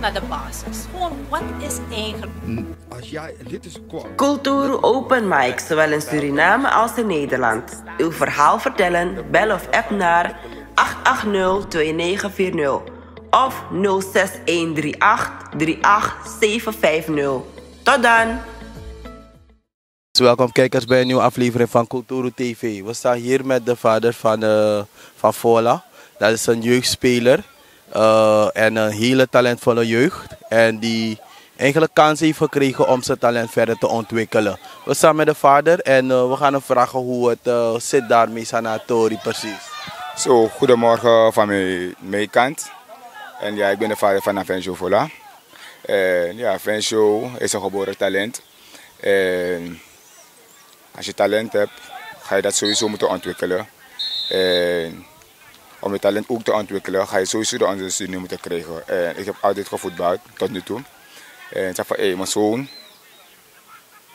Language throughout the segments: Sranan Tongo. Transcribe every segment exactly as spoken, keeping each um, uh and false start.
naar de basis. Gewoon, wat is eigenlijk? Culturu Open Mic, zowel in Suriname als in Nederland. Uw verhaal vertellen? Bel of app naar acht acht nul twee negen vier nul of nul zes een drie acht drie acht zeven vijf nul. Tot dan! Welkom kijkers bij een nieuwe aflevering van Kulturu T V. We staan hier met de vader van, eh, van Fola. Dat is een jeugdspeler, eh, en een hele talentvolle jeugd. En die eigenlijk kans heeft gekregen om zijn talent verder te ontwikkelen. We staan met de vader en, eh, we gaan hem vragen hoe het, eh, zit daar met Sanatori precies. So, goedemorgen van mijn, mijn kant. En ja, ik ben de vader van Vencio Fola. En ja, Vencio is een geboren talent. En als je talent hebt, ga je dat sowieso moeten ontwikkelen. En om je talent ook te ontwikkelen, ga je sowieso de ondersteuning moeten krijgen. En ik heb altijd gevoetbald, tot nu toe. En ik zei van, hé, mijn zoon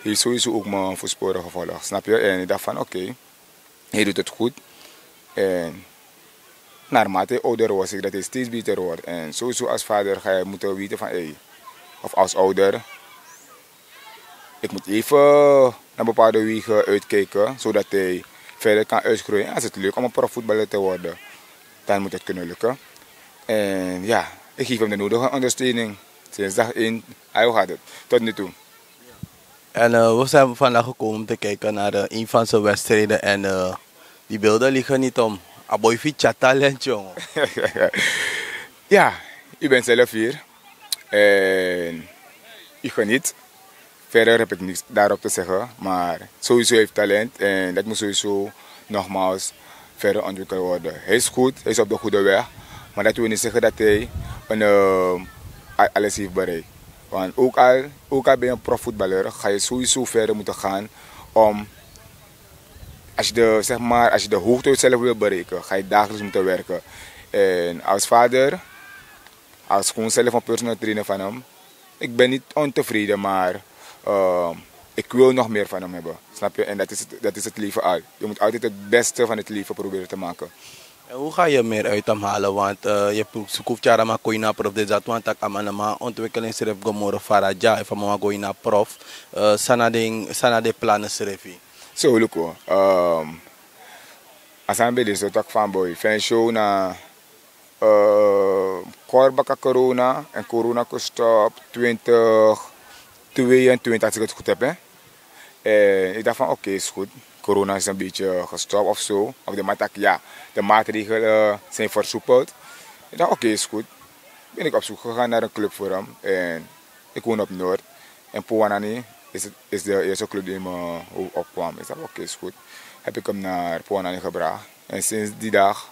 heeft sowieso ook mijn voetsporen gevolgd, snap je? En ik dacht van, oké, hij doet het goed. En naarmate hij ouder wordt, zie ik dat hij steeds beter wordt. En sowieso als vader ga je moeten weten van, hé, of als ouder, ik moet even naar bepaalde wegen uitkijken, zodat hij verder kan uitgroeien. Als het leuk om een profvoetballer te worden, dan moet het kunnen lukken. En ja, ik geef hem de nodige ondersteuning. Sinds dag één, hij had het. Tot nu toe. En, eh, we zijn vandaag gekomen om te kijken naar, eh, een van zijn wedstrijden. En, eh, die beelden liegen niet om. Aboy Fitcha talent, jongen. Ja, u bent zelf hier. En u geniet. Verder heb ik niks daarop te zeggen. Maar sowieso heeft talent. En dat moet sowieso nogmaals verder ontwikkeld worden. Hij is goed, hij is op de goede weg. Maar dat wil niet zeggen dat hij een, eh, a- alles heeft bereikt. Want ook al, ook al ben je een profvoetballer, ga je sowieso verder moeten gaan om, als je de, zeg maar, als je de hoogte zelf wil bereiken, ga je dagelijks moeten werken. En als vader, als gewoon zelf een personal trainer van hem, ik ben niet ontevreden, maar, eh, ik wil nog meer van hem hebben. Snap je? En dat is het, dat is het leven al. Je moet altijd het beste van het leven proberen te maken. En hoe ga je meer uit hem halen? Want, eh, je pro- ze kuft jara ma koina prof de zat want tak amanama ontwikkeling sref gomoro faraja efa mama goina prof, eh, sana den sana de plannen srefi. So, look, um, asan ben de so tak van boy. Fan show na, eh, kort baka corona. En corona kon stop twintig tweeëntwintig, als ik het goed heb, hè. En ik dacht van, oké, is goed. Corona is een beetje gestopt of zo. Of de matak, ja, de maatregelen zijn versoepeld. Ik dacht, oké, is goed. Ben ik op zoek gegaan naar een club voor hem. En ik woon op Noord. En Powanani is, het, is de eerste club die in mijn hoofd opkwam. Ik dacht, oké, is goed. Heb ik hem naar Powanani gebracht. En sinds die dag,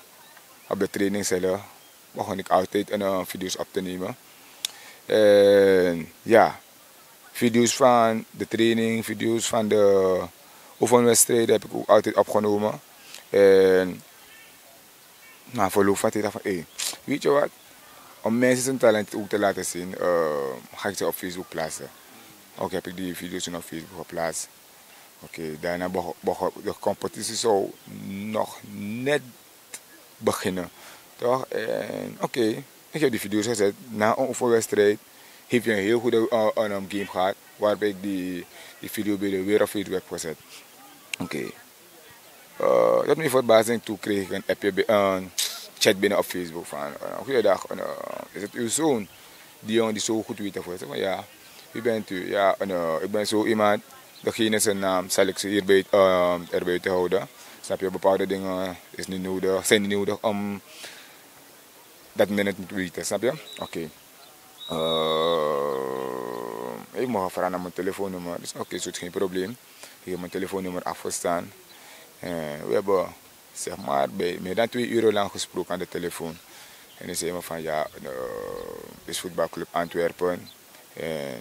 op de trainingscellen, begon ik altijd een, eh, video's op te nemen. En ja, video's van de training, video's van de oefenwedstrijden heb ik ook altijd opgenomen. En na verloop van tijd dacht ik van, hé, weet je wat? Om mensen zijn talent ook te laten zien, eh, ga ik ze op Facebook plaatsen. Ook heb ik die video's toen op Facebook geplaatst. Oké, daarna begon, begon de competitie zo nog net beginnen. Toch? En oké, ik heb die video's gezet. Na een oefenwedstrijd heeft hij een heel goede, eh, een, een game gehad. Waarbij ik die, die videobeelden weer op Facebook heb gezet. Oké. Eh, tot mijn verbazing toe kreeg ik een appje, bi- een chat binnen op Facebook van, eh, "Goeiedag, eh, is het uw zoon? Die jongen die zo goed weet ervoor." Ik zei van, "Ja, wie bent u?" "Ja, en, eh, ik ben zo iemand. Degene zijn naam zal ik ze hier bij, eh, er buiten houden. Snap je, bepaalde dingen is niet nodig, zijn niet nodig om dat men het moet weten, snap je?" Oké. Eh, hij mocht vragen naar mijn telefoonnummer. Dus oké, is goed, geen probleem. Ik heb mijn telefoonnummer afgestaan. Eh, we hebben, zeg maar, bij meer dan twee uur lang gesproken aan de telefoon. En hij zei me van, ja, eh, is voetbalclub Antwerpen. En hij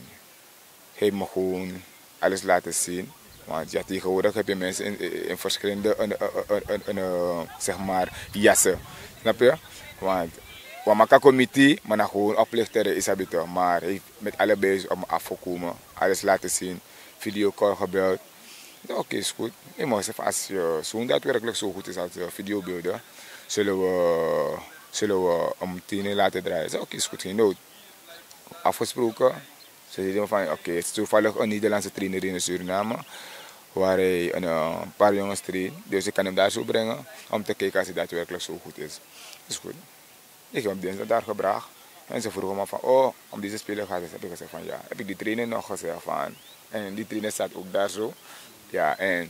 heeft me gewoon alles laten zien. Want ja, tegenwoordig heb je mensen in, in verschillende, een, een, een, een, een, eh, zeg maar, jassen. Snap je? Want we maken committee, maar dan gewoon oplichter is habitueel. Maar hij heeft met alle bewijs op me afgekomen. Alles laten zien. Videocall gebeld. Ik zei, oké, is goed. Ik moest even, als je zoon daadwerkelijk zo goed is als, eh, videobeelden, zullen we, zullen we hem meteen laten draaien. Ik zei, oké, is goed, geen nood. Afgesproken. Ze zeiden van, oké, het is toevallig een Nederlandse trainer in Suriname, waar hij een eh, paar jongens traint. Dus ik kan hem daar zo brengen om te kijken als hij daadwerkelijk zo goed is. Is goed. Ik heb hem dinsdag daar gebracht. En ze vroegen me van, oh, om deze speler gaat het. Heb ik gezegd van ja. Heb ik die trainer nog gezegd van. En die trainer staat ook daar zo. Ja, en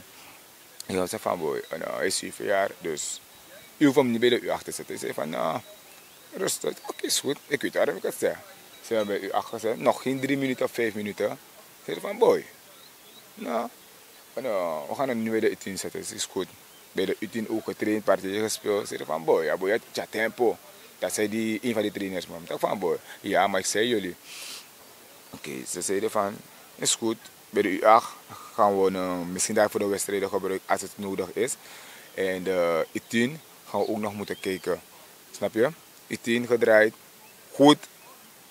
ik heb gezegd van, boy, en, eh, hij is zeven jaar, dus u hoeft hem niet bij de U acht te zetten. Hij zei van, nou, rustig, oké, is goed. Ik weet waarom ik het zeg. Ze hebben bij U acht gezet, nog geen drie minuten of vijf minuten. Zei hij van, boy, nou, en, eh, we gaan hem nu bij de U tien zetten, is goed. Bij de U tien ook getraind, partijen gespeeld. Zei hij van, boy, ja, boy, ja, ja, tempo. Dat zei die, een van die trainers, man. Ik dacht van, boy, ja, maar ik zei jullie. Oké, ze zeiden van, is goed. Bij de U acht gaan we eh, misschien daarvoor de wedstrijden gebruiken als het nodig is. En de U tien gaan we ook nog moeten kijken. Snap je? U tien gedraaid. Goed.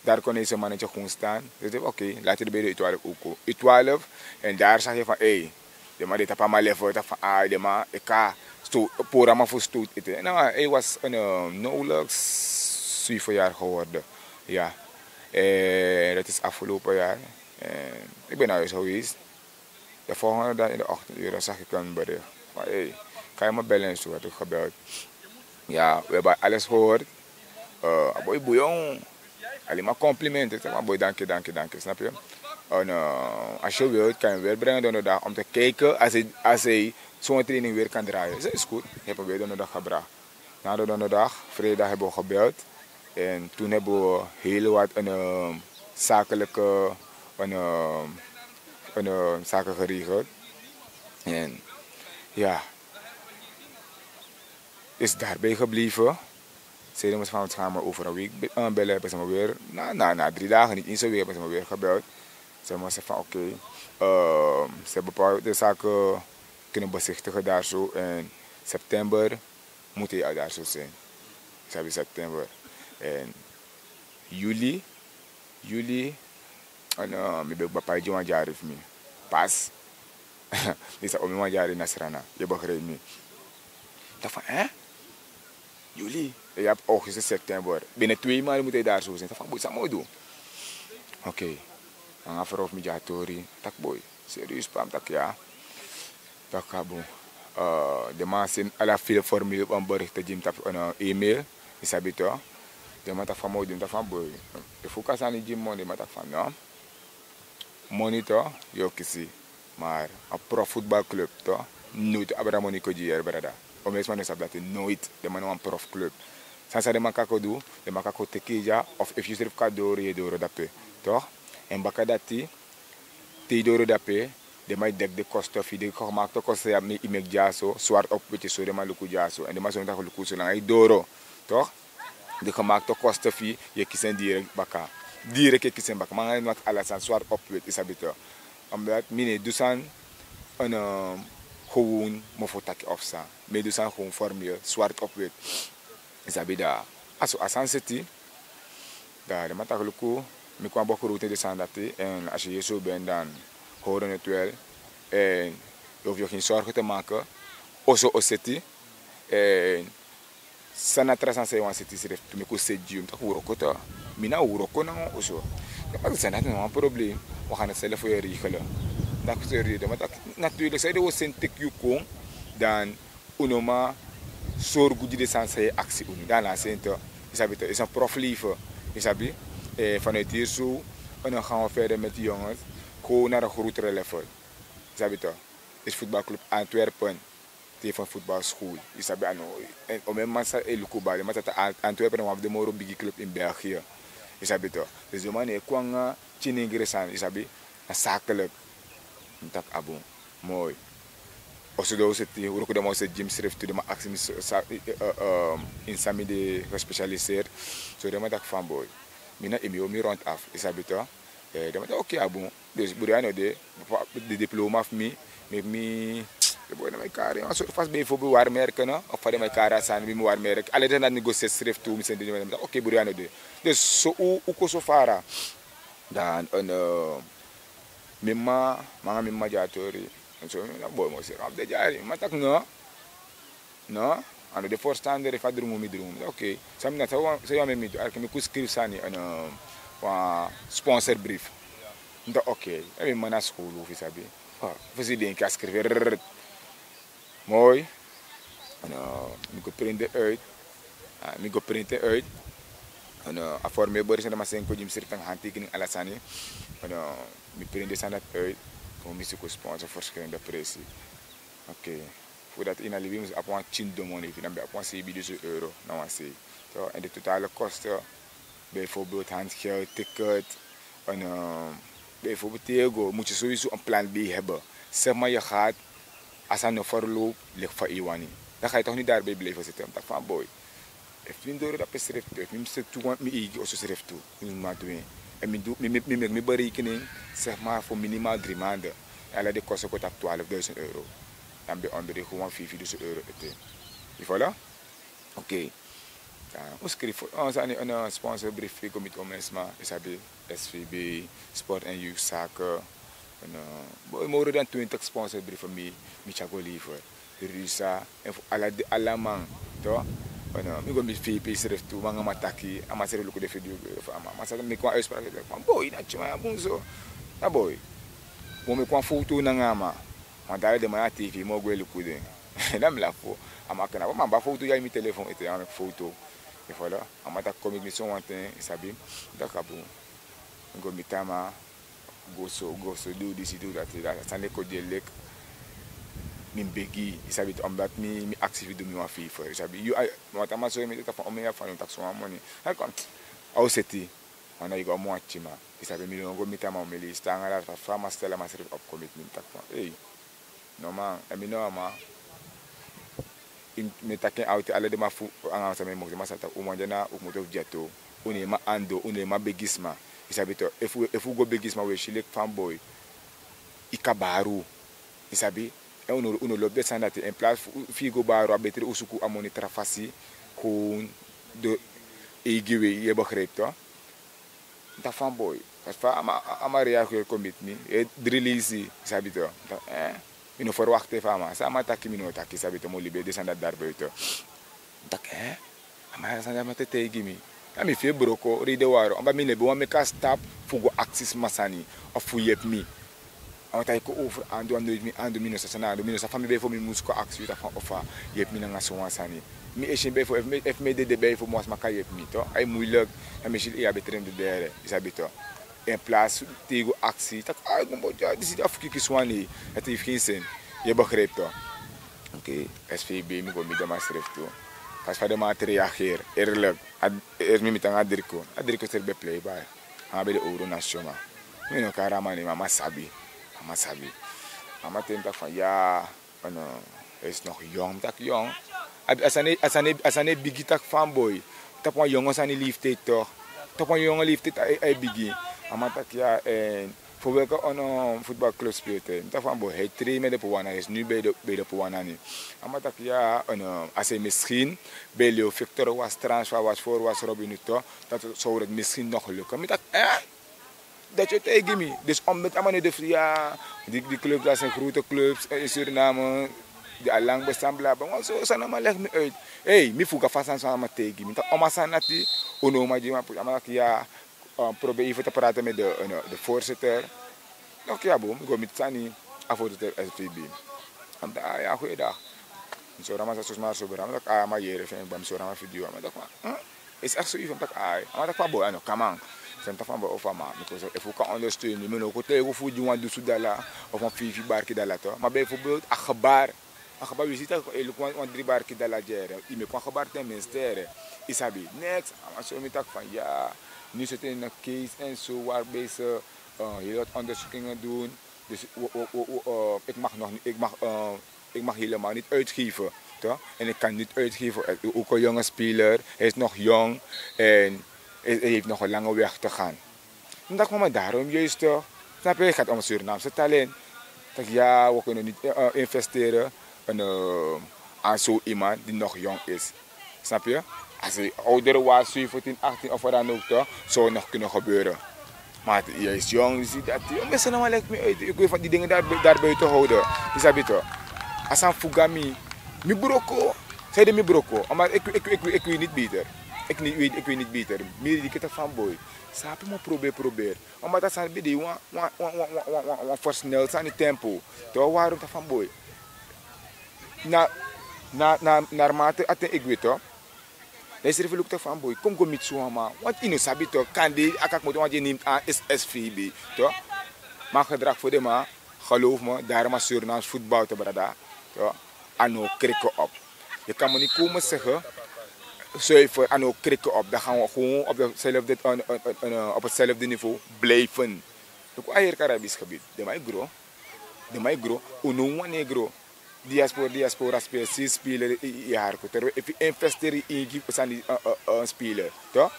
Daar kon deze mannetje gewoon staan. Dus ik dacht, oké, laat je bij de U twaalf ook komen. U twaalf. En daar zag je van, hé, hey, de man deed op mijn level. Ik dacht van, ah, de man, ik kan stoot, pora man voor stoot eten. Nou, hij was een, eh, nauwelijks zeven jaar geworden. Ja. En dat is afgelopen jaar. En ik ben naar huis geweest. De volgende dag in de ochtenduren zag ik een bericht. Van, hey, kan je me bellen en zo, had ik gebeld. Ja, we hebben alles gehoord. Eh, aboy bouillon. Alleen maar complimenten. Ik zeg maar, boy, dank je, dank je, dank je. Snap je? En eh, als je wilt, kan je hem weer brengen donderdag om te kijken als hij, als hij zo'n training weer kan draaien. Ik zeg, is goed. Ik heb hem weer donderdag gebracht. Na de donderdag, vrijdag hebben we gebeld. En toen hebben we heel wat een, eh, zakelijke een, eh, een, eh, zaken geregeld. En ja, is daarbij gebleven. Zeiden we van, we gaan maar over een week be- eh, bellen, hebben ze me weer, na, na, na drie dagen, niet eens een week, hebben ze me weer gebeld. Ze hebben gezegd van, oké, eh, ze hebben bepaalde zaken kunnen bezichtigen daar zo. En september moet hij al daar zo zijn. Sabi, september. En juli, juli, en, eh, mi ben go bai gi wan dyari fu mi. Pas. Mi sa omi wan dyari na Sranan. Yu begrijp mi. Taki fa, eh? Juli. Yu abi augustus, september. Binnen twee maanden moet hij daar zo zijn. Taki fa, boy, san mi o du? Oké. Nanga frow fu mi gi a tori. Taki, boy, serieus, pa? Mi taki ya. Taki, a bun. Eh, den man seni ala fil formeel wan bericht gi mi tapu, eh, email. Yu sabi toch. Den man taki fa mi o du, mi taki fa, boy, efu un kan sani gi mi moni, den man taki fa no. Moni toch, yu o kisi. Maar a profvoetbalclub toch, nooit abra moni kon gi yu, brada. Omeni sma no sabi dati, nooit. Den man na wan profclub. San san den man kan kon du, den man kan kon teki yu dya, of efu yusrefi kan doro, yu e doro dape. Toch? En baka dati, te yu doro dape, den man e deki den kosten fu yu, den gemaakte kosten ya, yu meki dyaso, zwart op wit, so den man luku dyaso. En den man sori taki luku, solanga yu doro, toch? Den gemaakte kosten fu yu, yu e kisi en direct baka. Direct yu e kisi en baka. Ma nanga yu no wani ala sani, zwart op wit, yu sabi toch. Omdat mi no e du sani, en, eh, gewoon mofo taki of san. Mi e du sani gewoon formeel, zwart op wit. Yu sabi, dan a so a sani seti. Dan den man taki luku, mi kon begroting, den sani dati. En als je hier zo bent, dan horen het wel. En je hoeft je geen zorgen te maken. Oso o seti. En san na tra sani san yu wani seti srefi, tu mi kon seti gi yu. Mi taki wroko toch. Mi na wroko nanga wan oso. Dan ma taki sani dati no wan probleem. We gaan het zelf voor je regelen. Dan kon seti gi yu. Dan ma taki, natuurlijk, san yu de, we seni teki yu kon. Dan un no man sorgu gi den sani san yu e aksi unu. Dan na seni toch, yu sabi toch, is een profleven. Yu sabi, eh, vanuit hier zo, en dan gaan we verder met die jongens. Gewoon naar een grotere level. Yu sabi toch, is voetbalclub Antwerpen. Tegen voetbalschool. Yu sabi, a no, en omeni man sa e luku bal, den man sa taki Antwerpen na wan fu den moro bigi club in België. Yu sabi toch. Dus den man no e kon nanga tyiningri sani, yu sabi, na zakelijk. Mi taki a bun. Moi. Oso den o seti, wroko den man o seti gi mi srefi tu, den man aksi mi so, sa, eh, eh, eh, ehm, ini san mi de gespecialiseerd. So den man taki fa, boy, mi na yu, mi o mi rond af, yu sabi toch. Eh, den man taki, oké, a bun. Dus bun, a no de, de diploma fu mi, meki mi, den boi no man e kari en wan sortu fasi, bijvoorbeeld warmerken, no? Of fa den man e kari a sani, mi, mi warmerk. Ala den sani dati mi go seti srefi tu, mi seni den man, den man taki, oké, bun, a no de. Dus so un, un kon so fara. Dan, en, eh, mi mama, nanga mi mama gi a tori. En so mi taki, boi, mi o seti wan fu den dyari. Mi mama taki no. No, a no de voorstander, efu a drungu mi drungu. Oké, san mi na, san yu wani, san yu wani meki mi du? Arki, mi kon skrifi sani, en, eh, Wan sponsorbrief. Mi taki oké. En mi man na skulu fu sabi. Fu si denki a skrifi. Moi. Mi go print uit. Mi go print uit. A formeel bori sani dan mi seni kon gi mi srefi nanga handtekening ala sani. Mi print den sani dati uit. Kon mi suku sponsor verschillende presi. Oké. Fu dati ini a libi mi mus abi wan tin domoni fu dan mi ben abi wan sei bidusu euro na wan sei. En de totale kosten, bijvoorbeeld handgeld, ticket. Bijvoorbeeld te yu e go mus yu sowieso en plan be heben. Sef man yu gaat a sani no verloop leki fa yu wani. Dan ga yu toch niti dari ben blijfe sete mi taki fan boy, efu mi doro dape srefi tu efu mi mus seti tu wan mi eigi oso srefi tu. Mi mus man du en. En mi meki mi berekening, sef man fu minimal dri mande. Ala den kosten go tapu twaalf duisend euro. Dan mi ben ondro yu go wan fifi dusu euro ete. Yu folo? Oké. Un skrifi un sani en sponsor brief fu yu go miti un mesma yu sabi, svb, sport en youth sake. Boi moro dan twintig sponsor brief fu mi. Mi tyari go lever rusa en fu ala man. Mi go miti vp srefi tu man nanga man taki a man srefi luku de video. Fu a man a man saka meki wan uitspraak. Boi na tyuma ya bun so. Na boi. Wi o meki wan foto nanga a man. Wan dala den man na tv mi o gwe luku den. Dan mi lafu. A man knapu man ba foto ya ini mi telefon ete ya meki foto. Yu folo? A man taki kon miti mi sowan ten yu sabi. Mi taki a bun. Mi go miti a man. Go so go so du disi du dati dati a sani e kon di e leki. Mi mus begi yu sabi tu omdati mi aksi fu du mi wan feifer yu sabi yu. Wan tan a man sori mi dati a fan omen ya fan yu mus taki sowan moni. A o seti. Wan na yu go a mi wan tima. Yu sabi mi no go miti a man mi leisi tan nanga dati fa a man stel a man srefi opo kon miti mi mi taki fan ei. No man èn mi no a man. Mi e taki en awti ala den man fu nanga san mi e moksi den man sa taki un man di a na un kmoto fu dyato. Un no e man ando un no e man begi sma. Yu sabi to efu un go begi sma un e si leki fan boi. Yu kan bari un. Yu sabi. Èn un no lobi den sani dati en plasi fu yu go bari un a betre un suku a moni tra fasi. Kon de eigi wei yu e begripi to. Mi taki fan boi. Fa a man reageri kon miti mi e dri leisi. Yu sabi to mi no ferwakti en fu a man san a man taki mi no o taki yu sabi to mi o libi e de sani dati dari buiten. Mi taki en a man yari sani dati mi ati e taigi mi. Na mi firi broko reide wari omba mi no e ben wani meki a stapu fu go aksi sma sani of fu yepi mi. A man taki kon over andu a noiti mi andu mi no sa sani andu mi no sa fa mi ben fu mi mus kon aksi yu taki fan ofa. Yepi mi nanga sowan sani. Mi e si en ben fu efu mi e dede ben fu mi wan sma kan yepi mi to a e muilik. Na mi e si yu abi e tren dedere. Yu sabi to en plasi te yu go aksi taki ai gun bo dya disi dya fu kiki swani. Dati yu fu kin sen. Yu e begripi to. Oké. Svb mi go miti den man srefi tu. Fasi fa den man ati reageri. Erlik. Erlik mi miti nanga a driko a driko srefi ben plei bai. A man ben de owru na syoma. Mi no kari a man ne mi a man sabi. A man sabi. A man ten mi taki fan ya. Wan no. Esi no yong mi taki yong. A sani e bigi taki fan boi. Tapu wan yongo sani leeftijd tok. Tapu wan yongo leeftijd a e bigi. A man taki ya en fu weke ono futbalclub speeltijd mi taki fan boi hei trei mi e de pu wan nani esi nu ben e de pu wan nani. A man taki ya ono a sei miskin. Ben e lew victor was transfer was for was robin nu tok. Dati sowreti miskin no geluku mi taki en. Dati yu o taigi mi. Dus omdati a man no e de fu ya. Di klubs dati sen grote klubs en suriname. Di a lang bestan blaba wan so sani a man legi mi uit. Ei mi fuga fa sani sani a man taigi mi taki a man sani dati. Un no man gi mi a man taki ya. Probeer even te praten met de voorzitter. Oké a bun mi go miti sani. A voorzitter svb. A mi taki a ya goeiedag. Mi sori a man sa so sma so bra mi taki a man yere fu en kba mi sori a man video a man taki. Isi akso yu fu mi taki ai a man taki fa boi a no kaman. Fu mi taki fa boi ofu a man bikos efu un kan ondersteun yu mi no kon taigi un fu un gi wan dusu dala. Ofu wan fifi barki dala to ma ben fu belt a gebar. A gebar wi si taki e luku wan dri barki dala dyere yu meki wan gebar ten minste. Yu sabi neks a man sori mi taki fan ya. Nu seti ini en keis en so wari ben se. Heli wat ondersukingen dun. Dus ik mag nog ik mag ik mag helemaal niet uitgeven. Toch en ik kan niet uitgeven. Ook een jonge speler hij is nog jong. En hij heeft nog een lange weg te gaan. Dan dacht mama daarom juist toch. Snap je het gaat om Surinaamse talent. Dat ja we kunnen niet investeren. Aan zo iemand die nog jong is. Snap je? Als hij ouder was zeventien achttien of wat dan ook toch, zou het nog kunnen gebeuren. Maar hij is jong, je ziet dat hij mensen allemaal lijkt me uit ik wil van die dingen daar buiten houden. Is dat beter? Asan fugami. Mi broko. Zei de mi broko maar ik weet niet beter. Ik weet, ik weet niet beter. Miri di kita fan boy. Sapi mo probeer, probeer. Omdat dat zijn bij die wan, wan, wan, wan, wan, wan, wan versnel zijn die tempo. Toch, waarom dat fan boy? Na, na, na, naarmate aten ik weet toch. Dan yu srefi luku taki fan boy, kon go miti so wan man. Want yu no sabi toch, kande a kaki moto wan di yu nimi an S V B toch. Ma gedrag fu den man, geloof me, daarom a Surinaams voetbal toch brada. Toch, a no krikken op. Je kan me niet komen zeggen, zuiver, a no krikken op. Dan gaan we gewoon op dezelfde, een, een, een, een, op hetzelfde niveau blijven. Luku a heri Caribisch gebied. Den man e grow. Den man e grow. Un no wani e grow. Diaspora, diaspora speler, si speler, i, i, i harku. Terwijl efu yu investeri in gi sani, eh, eh, eh, speler, toch?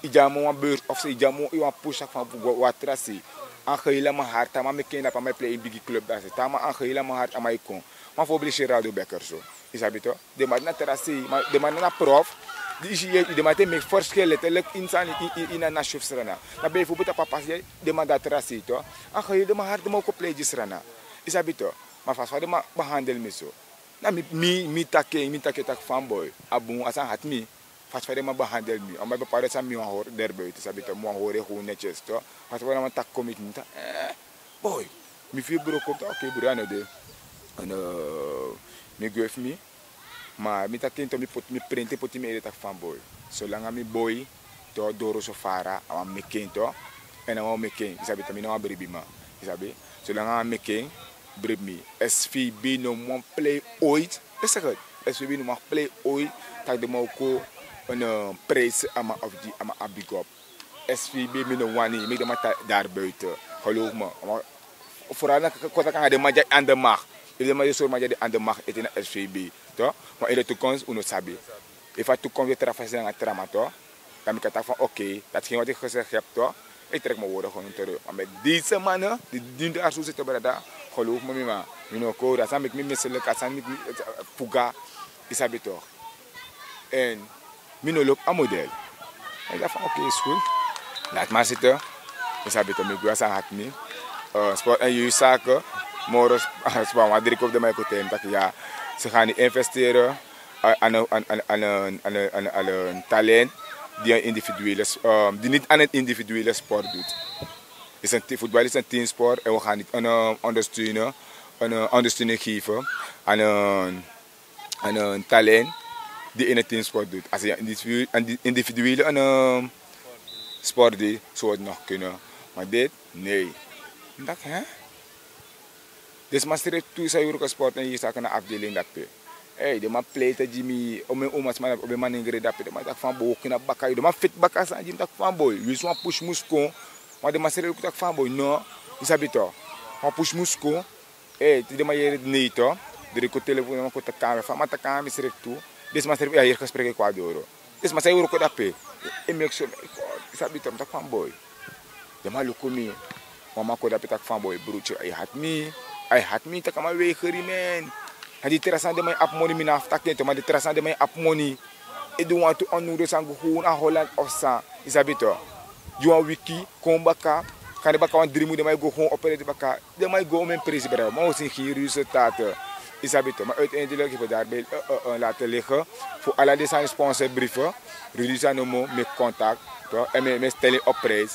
Yu gi a man wan beurs of so, yu gi a man wan push fan wan tra sei. Angel Mahart, a man meki en dape, a man e play ini bigi club dati. A man Angel Mahart, a man e kon. Ma fu obligeri a du beker so. Yu sabi toch? Den man na tra sei, ma den man na prof. Di yu si, den man e meki verschil letterlijk ini sani, ini, ini, ini a nasi fu Sranan. Na bijvoorbeeld a papa sei, den man de a tra sei toch. Angel Mahart, den man o kon play gi Sranan. Yu sabi toch? Ma fasi fa den man behandel mi so. Na mi, mi, mi taki, mi taki taki fan boy. A bun, a sani hati mi. Fasi fa den man behandel mi. A man bepaalde sani mi wani hori daarbuiten, sabi toch, mi wani hori en gewoon netjes toch. Fasi fa den man taki kon miti mi, mi taki, eh, boy. Mi firi broko, mi taki, oké, bro, a no de. En, eh, mi gwe fu mi. Ma mi taki en toch, mi poti, mi prenti poti mi ede taki fan boy. Solanga mi boy, toch, doro so fara, a man meki en toch. En a man meki en, yu sabi toch, mi no wan bribiman, yu sabi. Solanga a man meki en, bribi mi. S V B no man play ooit. Yu sabi toch, S V B no man play ooit. Taki den man o kon, en, eh, prijs a man of gi a man a big up. S V B mi no wani, meki den man tan daarbuiten. Geloof me. Ma vooral na kota kanga den man di a ini de macht. Efu den man di sori man di a ini de macht ete na S V B. Toch? Ma in de toekomst, un no sabi. Efu a toekomst de tra fasi nanga tra man toch. Dan mi kan taki fan, oké, datgene wat ik gezegd heb toch. Ik trek mijn woorden gewoon terug. Maar met deze mannen, die, die daar zo zitten, brada, geloof me, mi man, mi no kori. A sani meki mi misselijk, a sani meki mi, eh, fuga, yu sabi toch. En mi no lobi a model. En ik dacht van, oké, is goed. Laat maar zitten. Yu sabi toch, mi gwe a sani hati mi. Eh, sport en jeugdzaken. Moro sp-, span wan dri kopu den man e kon taigi mi taki, ja, ze gaan niet investeren aan, aan, aan, aan, aan, aan, aan, aan een talent die een individuele s-, ehm, die niet aan een individuele sport doet. Is een te-, voetbal is een teamsport en we gaan niet een, eh, ondersteunen, een, eh, ondersteuning geven aan een, aan een talent die in een teamsport doet. Als je individu-, een di-, individuele een, eh, sport deed, zou het nog kunnen. Maar dit, nee. Ik dacht, hè? Dus man srefi tu san yu wroko sport en jeugdzaken na afdeling dape. Hey, den man pleite gi mi, o mi umasma dape, o mi manengre dape. Den man taki fan boy, o kina baka yu. Den man feti baka sani gi mi taki fan boy. Winsi wan push mus kon. Ma den man srefi luku taki fan boy, no. Yu sabi toch. Wan push mus kon. Hey, te den man yere nei toch. Den kon telefon, den man kon taki nanga mi. Fa man taki nanga mi srefi tu. Disi man srefi e yere gesprek kon na doro. Disi man san e wroko dape. E meki so, yu sabi toch, mi taki fan boy. Den man luku mi. Wan man kon dape taki fan boy, broertje, a e hati mi. A e hati mi, taki a man weigeri mi. Na den tra sani den man e abi moni, mi no abi fu taki en toch, ma den tra sani den man e abi moni. E du wantu onnodig sani go gewoon na Holland of san. Yu sabi toch. Gi wan wiki, kon baka. Kande baka wan dri mun den man e go gewoon operate baka. Den man e go om en prijs, brada. Ma un si geen resultaten. Yu sabi toch. Maar uiteindelijk hebben we daarbij, eh, eh, eh, laten liggen. Voor ala den sani sponsorbrieven. Rudy Sanomo, mi e contact toch. En mi e, mi e stel en op prijs.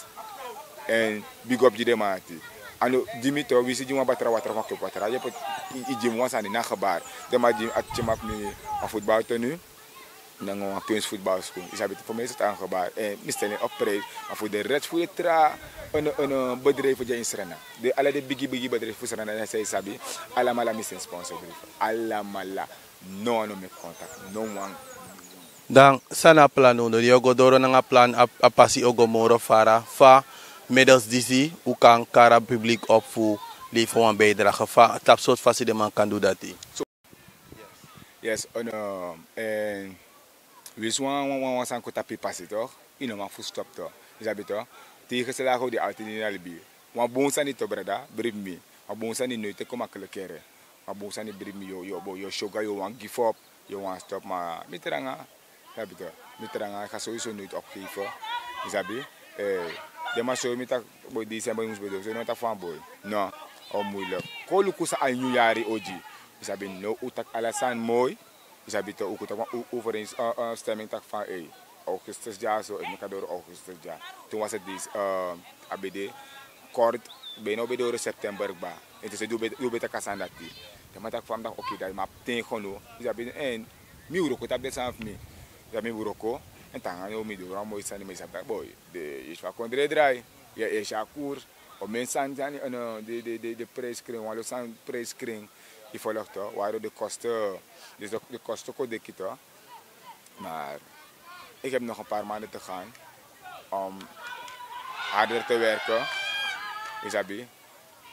En big up gi den man ati. A no gi mi toch, winsi gi mi wan batra watra, wan kop watra. Yu e poti, yu, yu gi mi wan sani na gebaar. Den man gi mi, a tyari mi a voetbaltenue. Nanga wan kunst voetbalskoen. Yu sabi toch, fu mi is het aangebaar. En mi stel en op prijs. Maar voor de rest, voor de tra, een, een, een bedrijf di a ini Sranan. Den, ala den bigi, bigi bedrijf fu Sranan, san yu sabi. Alamala mi seni sponsorbrief. Alamala. No wan no meki contact. No wan. Dan san na a plan, no? Yu o go doro nanga a plan, a, a pasi o go moro fara. Fa, middels disi, un kan kari a publiek op fu leveren wan bijdrage. Fa, tapu sortu fasi den man kan du dati. Yes, en, eh, en winsi wan, wan, wan, wan sani kon tapu yu pasi toch, yu no man fu stop toch. Yu sabi toch. Tegenslagen o de altijd ini a libi. Wan bun sani toch, brada, bribi mi. Wan bun sani no e teki kon makkelijk, kere. Wan bun sani bribi mi, yu o, yu o, yu o show taki yu o wani give up, yu o wani stop, ma mi tranga. Sabi toch, mi tranga, ik ga sowieso nooit opgeven. Yu sabi, eh, den man sori mi taki, boy, december yu mus ben du, sori mi taki fan boy. No, o moeilijk. Kon luku san a nyun yari o gi. Yu sabi, now un taki ala sani moi. Yu sabi toch, un kon taki wan o-, overeenstemming taki fan, ey, augustus dya so, efu mi kan doro augustus dya. Toen was het deze, eh, a ben de kort, bijna o ben doro september kba. En toen se di o ben taki a sani dati. Dan mi taki fa mi dati, oké, dan mi abi ten gono. Yu sabi, en mi wroko tapu den sani fu mi. Dan mi wroko, en te nanga now mi doro wan moi sani, mi sabi taki boi, den yesi fu a kondre e drai. Yu e si a koers. O men sani, sani, eh, no, den, den, den, den prijskring, wan lo sani prijskring. Yu folg toch, waardoor de kosten, dus de, de kosten kon deki toch. Maar ik heb nog een paar maanden te gaan om harder te werken, yu sabi,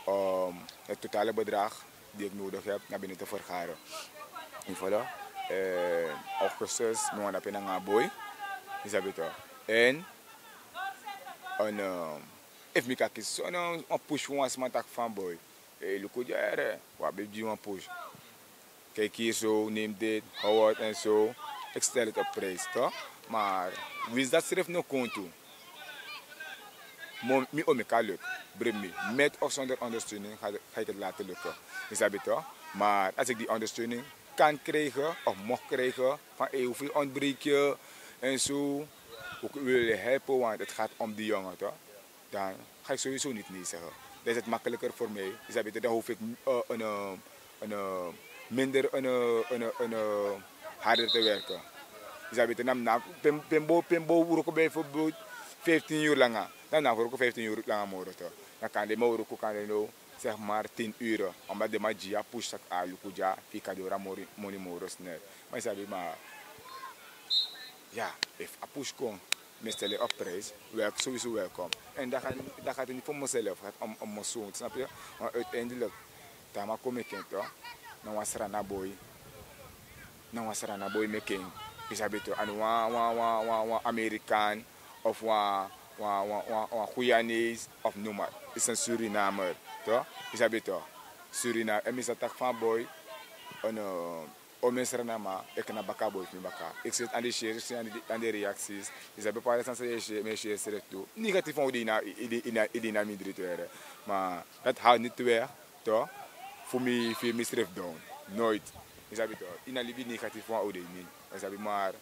om het totale bedrag die ik nodig heb naar binnen te vergaren. Yu folg, eh, augustus, mi wani dape nanga a boi, yu sabi toch. En, en, eh, efu mi kan kisi so, no, wan push fu wan sma taki fa boi, eh, luku dya, eh, wi abi gi wan push. Kijk hier zo, neem dit, hou het en zo. Ik stel het op prijs, toch? Maar winsi dati srefi no kon tu, mi o meki a luk. Bring mi. Met of zonder ondersteuning ga, ga ik het laten lukken. Yu sabi toch? Maar als ik die ondersteuning kan krijgen of mocht krijgen, van hey, hoeveel ontbreek je en zo. We willen helpen, want het gaat om die jongen, toch? Dan ga ik sowieso niet nee zeggen. Dan is het makkelijker voor mij. Yu sabi toch, dan hoef ik, eh, een, eh, een, eh, minder, een, eh, een, eh, een, eh, harder te werken. Yu sabi toch, na, na, pe mi, pe mi bo, pe mi bo wroko bijvoorbeeld vijftien uur langa. Dan na wroko vijftien uur langa moro toch. Dan kande mi wroko kande no, zeg maar tien uur. Omdat den man gi yu a push taki a luku dya, fu yu kan doro a moni, moni moro snel. Ma yu sabi, maar ja, efu a push kon, mi e stel en op prijs, wel, sowieso welkom. En dat gaat, dat gaat niet voor mezelf, het gaat om, om mijn zoon, snap je? Maar uiteindelijk, te a man kon meki en toch, na wan Sranan boi, na wan Sranan boi meki en. Yu sabi toch, a no wan, wan, wan, wan, wan Amerikaan of wan, wan, wan, wan, wan Guyanese of noem maar. Is een Surinamer, toch? Yu sabi toch? Surinamer. En mi sa taki fa boi, en, eh, o men Srananman, e knapu baka a boi fu mi baka. Ik zit aan de shares, ik zit aan de, aan de reacties. Yu sabi, bepaalde sani san yu e share, mi e share srefi tu. Negatief wan o de ini a, i de, ini a, i de ini a mindri tu, ere. Maar dat haalt niet weg, toch, fu mi firi misrefi down. Nooit. Yu sabi toch, ini a libi negatief wan o de ini. Yu sabi, maar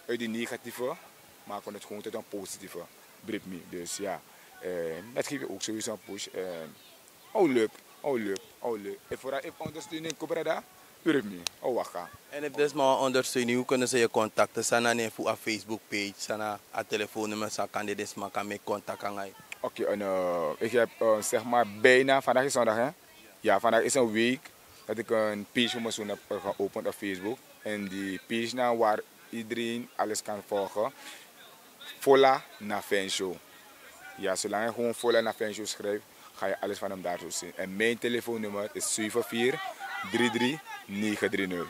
uit die negatieve maak we het gewoon tot een positieve. Bring mi. Dus ja, eh, dat geeft je ook sowieso een push. Eh, oh leuk, oh leuk, oh leuk. En vooral even ondersteuning, Cobra, da. Bring mi. Oh, waka. En efu den sma wani ondersteuning, hoe kunnen ze je contacten? San na nen fu a Facebook page, san na a telefoonnummer, san kande den sma kan meki contact nanga yu? Oké, en, eh, ik heb, eh, zeg maar bijna, vandaag is zondag, hè? Ja, vandaag is een week dat ik een page voor mijn zoon heb, eh, geopend op Facebook. En die page naam waar iedereen alles kan volgen. Fola Nafenshow. Ja, zolang je gewoon Fola Nafenshow schrijft, ga je alles van hem daar zo zien. En mijn telefoonnummer is zeven vier drie drie negen drie nul.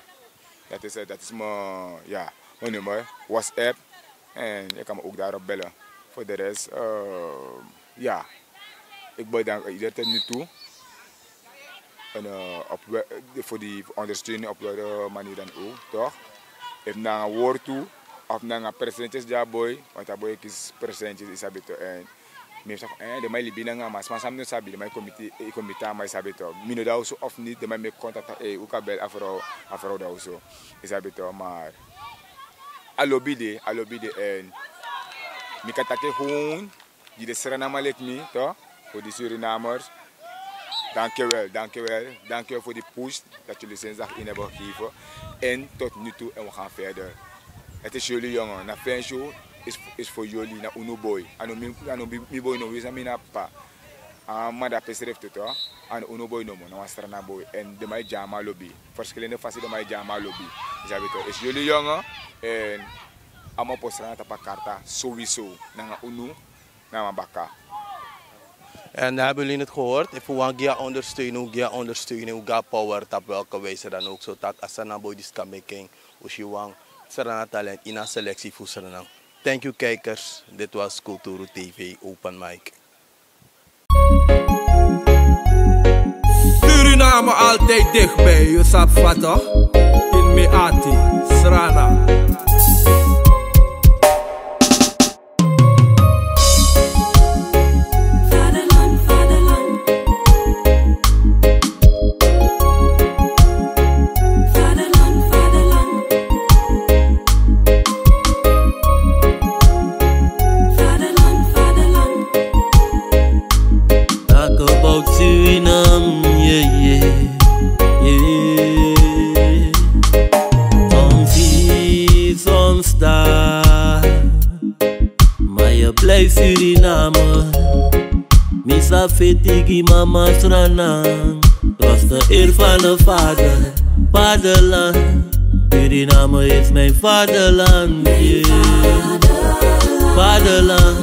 Dat is, eh, dat is mijn, ja, mijn nummer. WhatsApp. En je kan me ook daarop bellen. Voor de rest, eh, ja. Ik bedank iedereen tot nu toe. En, eh, op we-, voor die ondersteuning op welke manier dan ook, toch? Efu nanga wortu, of nanga presentjes dya boi, want a boi e kisi presentjes, yu sabi toch, en mi e sabi, eh, den man e libi nanga a man, sma san mi no sabi, den man e kon miti, e kon miti a man, yu sabi toch. Mi no de a oso of niet, den man e meki contact, eh, un kan bel a vrouw, a vrouw de a oso, yu sabi toch, maar a lobi de, a lobi de, en mi kan taki gewoon gi den Srananman leki mi, toch? Voor die Surinamers. Dankjewel, dankjewel, dankjewel voor die push dat jullie sindsdag in hebben gegeven. En tot nu toe, en we gaan verder. Het is jullie jongen. Nafenshow is, is voor jullie, na unu boi. A no mi, a no mi, mi boi no, wi san mi na p'pa. A man dape srefi tu, toch? A no unu boi nomo, na wan Sranan boi. En den man e gi a man lobi. Verschillende fasi den man e gi a man lobi. Yu sabi toch, is jullie jongen. En a man poti Sranan tapu a karta, sowieso. Nanga unu, na a man baka. En dan hebben jullie het gehoord. Efu un wani gi a ondersteuning, un gi a ondersteuning, un gi a power, tapu welke wijze dan ook, zodat a Sranan boi disi kan meki en, un si wan Sranan talent ini a selectie fu Sranan. Thank you kijkers, dit was Kulturu T V Open Mic. Suriname altijd dichtbij, yu sabi fa toch? In mi ati, Sranan. Vaderland, vaderland. Vaderland, vaderland. Hey Suriname, mi sa feti gi mama Sranan. Trotse eer van de vader, vaderland. Suriname is mijn vaderland, yeah. Vaderland,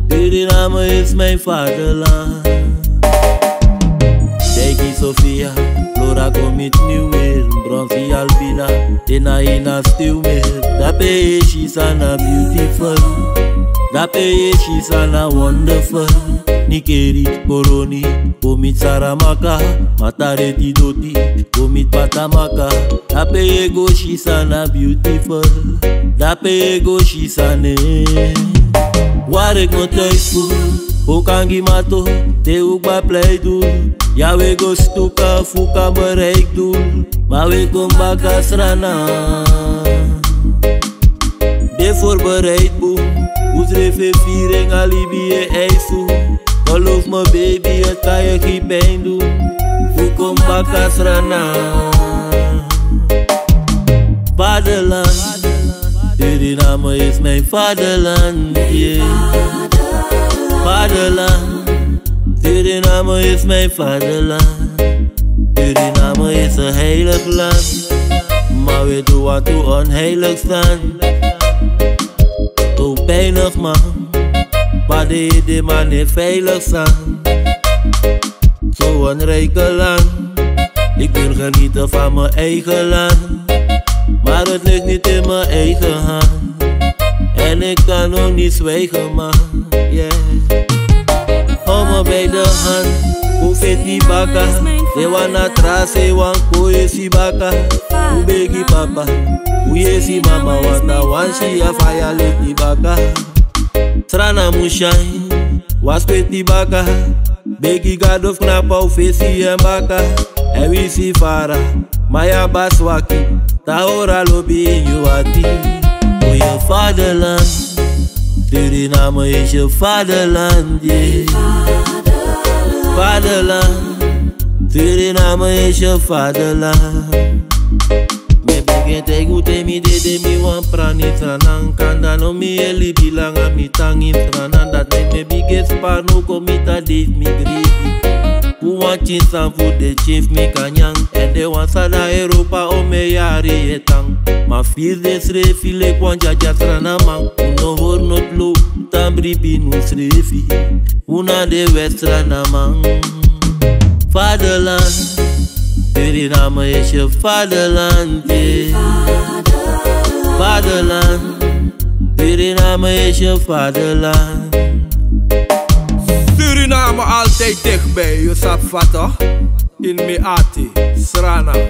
Suriname is mijn vaderland. Deki Sofia, Flora kon miti mi weer. Bronsi Albina, Dena Ina Stilmer. Dape e si san na beautiful. Dape e si san na wonderful. Nikeri, Koroni, kon miti Saramaka. Matareti Doti, kon miti Patamaka. Dape e go si san na beautiful. Dape e go si san ne. Waar ik me thuis voel, ook aan Gimato, de ook bij Pleidoel. Ja, we go stuka, fuka bereik doel. Maar we kom baka Sranan. De voorbereid boom, hoe schreef je viering, alibi je eisu. Geloof me baby, het kan je geen pijn doen. Hoe kom baka Sranan? Vaderland, Suriname is mijn vaderland, yeah. Vaderland, Suriname is mijn vaderland. Suriname is een heilig land, maar we doen wat we onheilig staan. Zo pijnig man, maar de, de man is veilig staan. Zo'n rijke land, ik wil genieten van mijn eigen land. Maar het ligt niet in mijn eigen hand. En ik kan ook niet zwijgen, man. Yeah. Hou me bij de hand, hoe feti baka. De wan na trase, wan ko yesi baka. Hoe begi papa, hoe yesi mama, want na wan si ya faya leti baka. Sranan mu shine, wan skweti baka. Begi Gado fu knapu a un fesi en baka. Èn wisi fara, ma yu abi a swaki. Tahora lobi ini yu ati. Voor je vaderland. Suriname is je vaderland, yeah. Vaderland. Suriname is je vaderland. Mi e bigin taigi un te mi dede, mi wani prani Sranan. Kande no mi e libi langa, mi tan ini Sranan. Dati meki mi e bigin spar, no kon miti a dei fu mi gribi. Un wani tyari san fu den tyari fu mi kan nyan. Èn den wan san de na Europa, omeni yari e tan. Ma firi densrefi leki wan dyadya Srananman. Un no hori noti lo, tan bribi ini unsrefi. Un na den wèt Srananman. Vaderland, Suriname is je vaderland, yeah. Vaderland, Suriname is je vaderland. Suriname altijd dichtbij, yu sabi fa toch? In mi ati, Sranan.